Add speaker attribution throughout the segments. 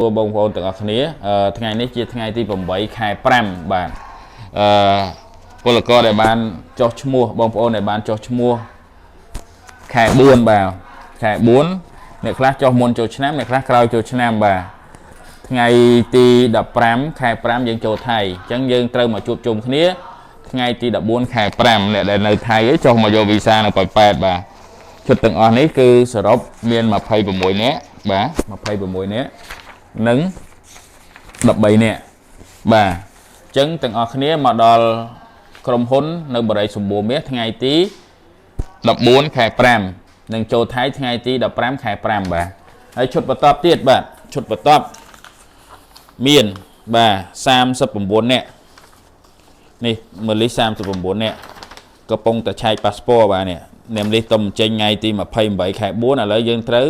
Speaker 1: សួរបងប្អូនទាំងអស់គ្នាថ្ងៃនេះជាថ្ងៃទី8ខែ5បាទអឺពលករដែលបានចុះឈ្មោះបងប្អូនដែលបានចុះឈ្មោះខែ4បាទខែ4អ្នកខ្លះចុះមុនចូលឆ្នាំអ្នកខ្លះក្រោយចូលឆ្នាំបាទថ្ងៃទី15ខែ5យើងចូលថៃអញ្ចឹងយើងត្រូវមកជួបជុំគ្នាថ្ងៃទី14ខែ5អ្នកដែលនៅថៃឯងចុះមកយកវីសានៅប៉ោយប៉ែតបាទឈុតទាំងអស់នេះគឺសរុបមាន26នាក់បាទ26នាក់និង13នាក់បាទអញ្ចឹងទាំងអស់គ្នាមកដល់ក្រុមហ៊ុននៅបរិយាសម្បូរមាសថ្ងៃទី14ខែ5និងចូលថៃថ្ងៃទី15ខែ5បាទហើយឈុតបន្ទាប់ទៀតបាទឈុតបន្ទាប់មានបាទ39នាក់នេះមើលលី39នាក់កំពុងតែឆែកប៉ាសពតបាទនេះនាមលីតុំចេញថ្ងៃទី28ខែ4ឥឡូវយើងត្រូវ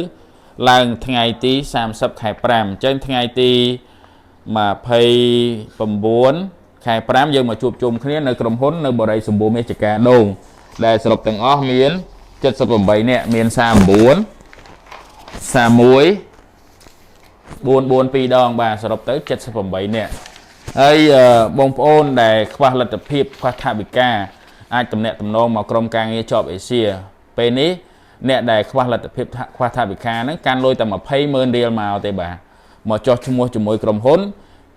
Speaker 1: ឡើងថ្ងៃទី30ខែ5អញ្ចឹងថ្ងៃទី29ខែ5យើងមកជួបជុំគ្នានៅក្រុមហ៊ុននៅបរិយាសម្បូរមាសចកាដូងដែលសរុបទាំងអស់មាន78នាក់មាន39 31 4 4 2ដងបាទសរុបទៅ78នាក់ហើយបងប្អូនដែលខ្វះលទ្ធភាពខ្វះថវិកាអាចតំណាក់តំណងមកក្រុមការងារជាប់អេសៀពេលនេះអ្នកដែលខ្វះលទ្ធភាពខ្វះថវិកាហ្នឹងកាន់លុយតែ20ម៉ឺនរៀលមកទេបាទមកចោះឈ្មោះជាមួយក្រុមហ៊ុន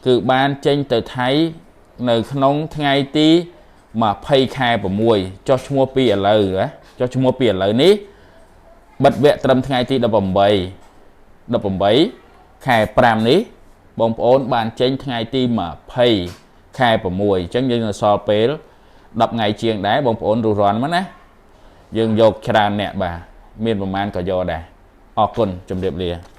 Speaker 1: គឺបានចេញទៅថៃនៅក្នុងថ្ងៃទី20ខែ6ចុះឈ្មោះពីឥឡូវណាចុះឈ្មោះពីឥឡូវនេះបិទវគ្គត្រឹមថ្ងៃទី18 18ខែ5នេះបងប្អូនបានចេញថ្ងៃទី20ខែ6អញ្ចឹងយើងនៅសល់ពេល10ថ្ងៃជាងដែរបងប្អូនរុះរាន់មកណាយើងយកច្រើនអ្នកបាទមានប្រមាណក៏យកដែរអរគុណជម្រាបលា។